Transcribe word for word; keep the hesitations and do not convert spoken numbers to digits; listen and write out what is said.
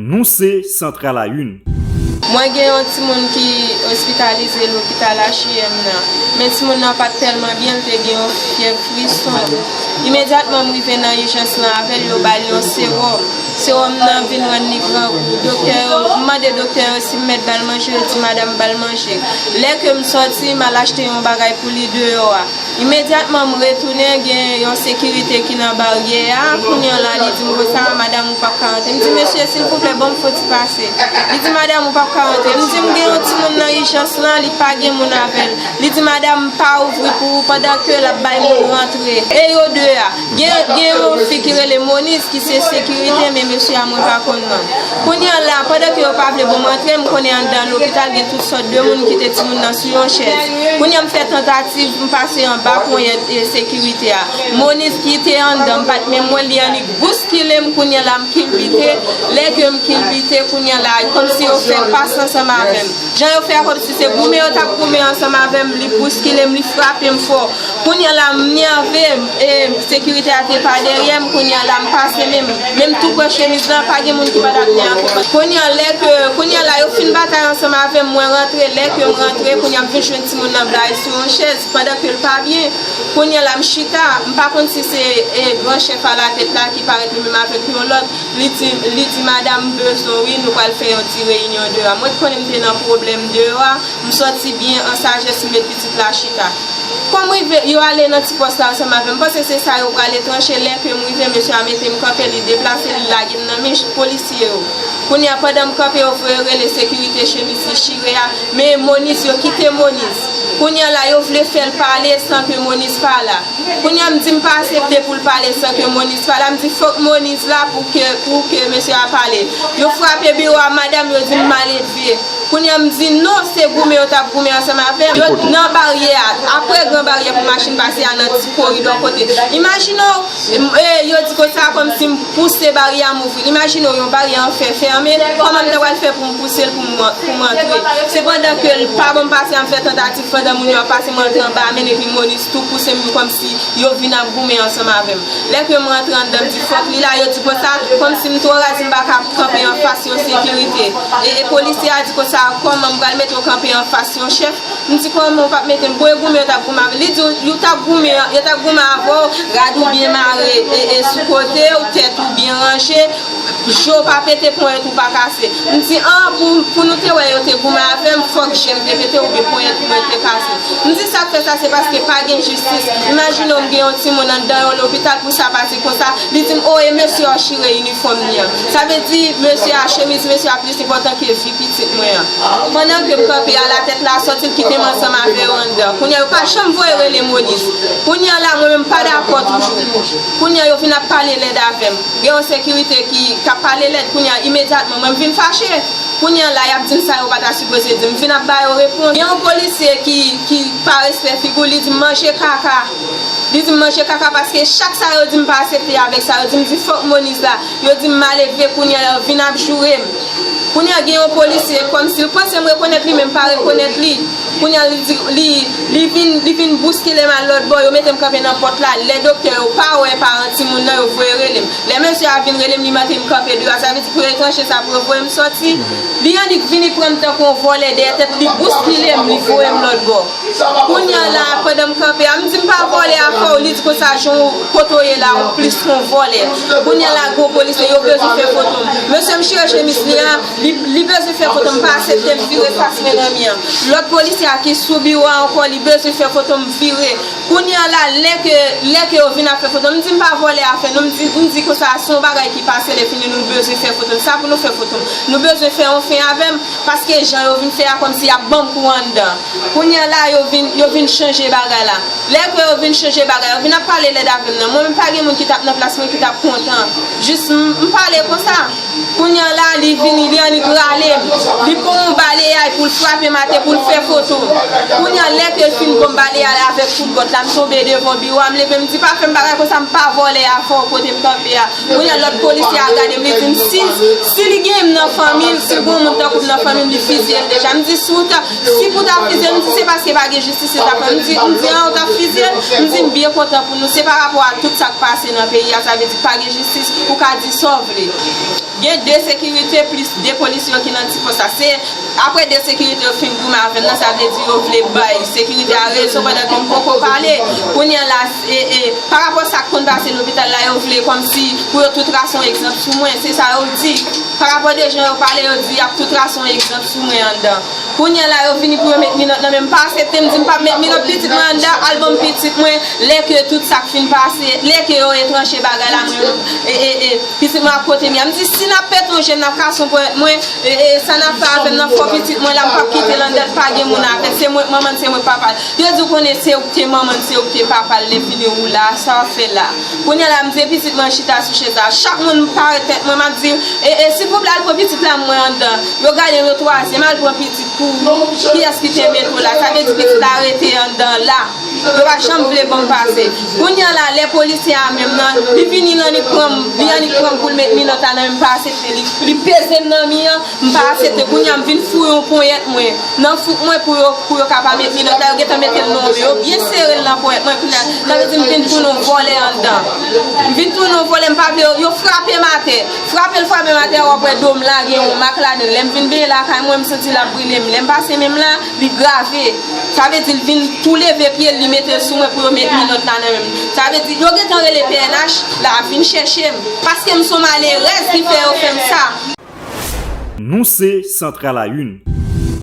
Nou se Santral a Youn. Mwen gen yon timoun ki ospitalize lopital H I M nan. Men timoun nan pa t tèlman byen, l te gen yon fyèv frison. Imedyatman m rive nan ijans lan avè l, yo ba l yon sewòm. Sewòm nan vin rann li grangou. Doktè yo, m mande doktè yo si m mèt ba l manje, yo di madanm ba l manje. Lè ke m sòti, m al achte yon bagay pou li deyò a. Imedyatman m retounen, gen yon sekirite ki nan baryè a. Kounye a la, li di m konsa, madanm ou p ap ka rantre. M di, mesye, silvouplè, ban m fon ti pase. Li di, madanm ou p ap ka rantre. M di, m gen yon timoun nan ijans lan, li pa gen moun avè l. Li di, madanm m pa ouvri pou ou pandan ke l ap bay moun rantre. E yo de a. Gen, gen yon fi ki rele Monis ki se sekirite, men mesye a mwen pa konn non. Kounye a la, pandan ke yo pa vle ban m rantre, m konnen anndan lopital gen tout sòt de moun ki te timoun nan sou yon chèz. Kounye a m fè tantativ, m pase anba ponyèt e sekirite a. Monis ki te anndan, m pa t menm wè l, li annik bouskile m, kounye a la m kilbite. Lè ke m kilbite, kounye a la, kòmsi yo fè pas ansanm avè m. Jan yo fè a kòmsi se goumen yo t ap goumen ansanm avè m, li bouskile m, li frape m fò. Kounye a la, m nève, e, sekirite a te pa dèyè m, kounye a la, m pase men m, men m tou pran chemiz lan, pa gen moun ki pa t ap ni ankò. Kounye a, lè ke, kounye a la, yo fin batay ansanm avè m, mwen rantre, lè ke m rantre, kounye a, m vin jwenn timoun nan bay sou yon chèz, pandan ke l pa byen. Kounye a la, m chita, m pa konn si se, e, gran chèf alatèt la ki parèt li menm avèk yon lòt, li di, li di, madanm, m bezwen w wi, nou pral fè yon ti reyinyon deyò a. Mwen t konnen m te nan pwoblèm deyò a, m sòti byen an sajès, m met pitit la chita. Kòm rive, yo ale nan ti pòs la ansanm avè m. M panse se sa yo prale tranche. Lè ke m rive, mesye a mete m kanpe, li deplase, li lage m nan men polisye yo. Kounye a, pandan m kanpe, yo voye rele sekirite, chemiz li chire a. Men Monis, yo kite Monis. Kounye a la, yo vle fè l pale san ke Monis pa la. Kounye a, m di m pa aksepte pou l pale san ke Monis pa la. M di fòk Monis la pou ke, pou ke mesye a pale. Yo frape biwo a madanm, yo di m maledve. Kounye a m di non, se goumen yo t ap goumen ansanm avè m. Yo nan baryè a, apre gran baryè pou machin pase a, nan ti koridò kote. Imajine w, m, e, yo di konsa kòmsi m pouse baryè a, m ouvri l. Imajine w yon baryè an fè fèmen, kòman m ta pral fè pou m pouse l pou m, pou m antre? Se pandan ke l pa ban m pase a, m fè tantativ pandan moun yo ap pase, m antre anba a, men epi Monis tou pouse m kòmsi yo vin ap goumen ansanm avè m. Lè ke m rantre anndan, m di fòk li la, yo di konsa, kòmsi m twò raz, m pa ka kanpe anfas yon sekirite. E, e polisye a di konsa, kòman m pral mete w kanpe anfas yon chèf? M di kòman w p ap mete m? Bon, e goumen yo t ap goumen avè l. Li di, yo t ap goumen, yo t ap goumen avè w, rad ou byen mare, e, e sou kote w, tèt ou byen ranje, je w pa pete, ponyèt ou pa kase. M di, an, pou, pou nou te wè yo te goumen avè m, fòk je m te pete oubyen ponyèt mwen te kase. M di sa k fè sa, se paske pa gen jistis. Imajine w, m gen yon timoun anndan yon lopital pou sa pase konsa. Li di m, o, e mesye a chire inifòm li an. Sa vle di, mesye a, chemiz mesye a plis enpòtan ke vi pitit mwen an. Pandan ke m kanpe a, alatèt la sòti, l kite m ansanm avè yo anndan. Kounye a, yo pa janm voye rele Monis. Kounye a la, mwen menm, m pa dakò toujou. Kounye a, yo vin ap pale lèd avè m. Gen yon sekirite ki, k ap pale lèd. Kounye a, imedyatman, mwen, m vin fache. Kounye a la, y ap di m sa yo pa ta sipoze di m. M vin ap ba yo repons. Gen yon polisye ki, ki pa respè figi w, li di m manje kaka. Li di m manje kaka paske chak sa yo di m pa aksepte avèk sa yo di m. Di fòk Monis la. Yo di m maledve, kounye a, yo vin ap joure m. Kounye a, gen yon polisye, kòmsi l panse m rekonèt li, men m pa rekonèt li. Kounye a, li di, li, li vin, li vin bouskile m al lòt bò, yo mete m kanpe nan pòt la. Lè doktè yo pa wè paran timoun nan, yo voye rele m. Lè mesye a vin rele m, li mande m kanpe deyò a, sa vle di pou etranje sa pou yo voye m sòti. Li annik vini pran m tankou yon vòlè dèyè tèt, li bouskile m, li voye m lòt bò. Kounye a la, pandan m kanpe a, m di m pa vòlè afè w, li di konsa, jan w kote w ye la, ou plis ke yon vòlè. Kounye a la, gwo polisye, yo bezwen fè foto m. Mesye, m chire chemiz li an, li, li bezwen fè foto m, pa aksepte m vire fas mennaj li an. Lòt polisye a ki sou biwo a ankò, li bezwen fè foto m vire. Kounye a la, lè ke, lè ke yo vin ap fè foto m, m di m pa vòlè afè nou, m di, m di konsa, se yon bagay ki pase, lè fini nou bezwen fè foto m. Sa pou nou fè foto m. Nou bezwen fè yon fen avè m, paske jan yo vin fè a, kòmsi y ap ban m kou anndan. Kounye a la, yo vin, yo vin chanje bagay la. Lè ke yo vin chanje bagay, yo vin ap pale lèd avè m nan. Mwen menm, pa gen moun ki t ap nan plas mwen ki t ap kontan. Jis m, m pale konsa. Kounye a la, li vini, li annik rale m. Li pran yon balayay pou l frape m atè, pou l fè foto m. Kounye a, lè ke l fin ban m balayay la avèk kout bòt la, m tonbe devan biwo a, m leve, m di, pa fè m bagay konsa, m pa vòlè afè w kote m kanpe a. Kounye a, lòt polisye a gade m, li di m, si, si li gen m nan fanmi l, si l gen yon moun tankou m nan fanmi m, li fizye l deja. M di, si w ta, si pou ta fizye l, m di, se paske pa gen jistis li t ap fè. M di, m di, an, ou t ap fizye l? M di, m byen kontan pou nou. Se pa rapò a tout sa k pase nan peyi a, sa vle di pa gen jistis, ou ka di sa w vle. Gen de sekirite plis de polisye yo ki nan ti pòs la. Se apre de sekirite yo fin goumen avè m nan, sa vle di yo vle bay sekirite a rezon pandan ke m poko pale. Kounye a la, e, e, pa rapò sa k konn pase lopital la, yo vle kòmsi pou yo tou trase yon egzanp sou mwen. Se sa yo di. Pa rapò de jan yo pale, yo di y ap tou trase yon egzanp sou mwen anndan. Kounye a la, yo vini pou yo met minòt nan men m, pa aksepte, m di m p ap met minòt pitit mwen anndan, al ban m pitit mwen, lè ke tout sa k fin pase, lè ke yo etranche bagay la, mwen, e, e, e, pitit mwen ap kote m ye. M di, si n ap pete yon je, n ap kase yon ponyèt mwen, e, e, sa n ap fè avè m nan, fò pitit mwen la, m p ap kite l anndan, pa gen moun avè l, se mwen k manman l, se mwen k papa l. Yo di, ou konnen, se ou k te manman l, se ou k te papa l, lè fini ou la, sa w ap fè la. Kounye a la, m di pitit mwen chita sou chèz la. Chak moun m parèt tèt mwen, m ap di, e, e, silvouplè, al pran pitit la, mwen anndan. Yo gade m, yo twazyèm al pran pitit pou kiyès ki te mete w la. Sa vle di pitit la rete anndan la. Yo pa janm vle ban m pase. Kounye a la, lè polisye a menm nan, li vini, l annik pran m, li annik pran m pou l met minòt la nan men m, m pa aksepte. Li, li peze m nan mi an, m pa aksepte. Kounye a, m vin foure yon ponyèt mwen nan fouk mwen pou yo, pou yo ka pa met minòt la. Yo gentan mete l nan men yo, byen sere l nan ponyèt mwen. Kounye a, sa vle di m vin tounen yon vòlè anndan. M vin tounen yon vòlè, m pa vle yo, yo frape m atè. Frape l frape m atè, w ap wè do m la gen yon mak ladan l. Lè m vin benyen lakay mwen, m santi l ap brile m. Lè m pase men m la, li grave. Sa vle di l vin tou leve pye l, li mete l sou mwen pou yo met minòt la nan men m. Sa vle di, yo gentan rele P N H la vin chèche m. Paske m se yon malerèz ki fè yo fè m sa. Nou se Central à une.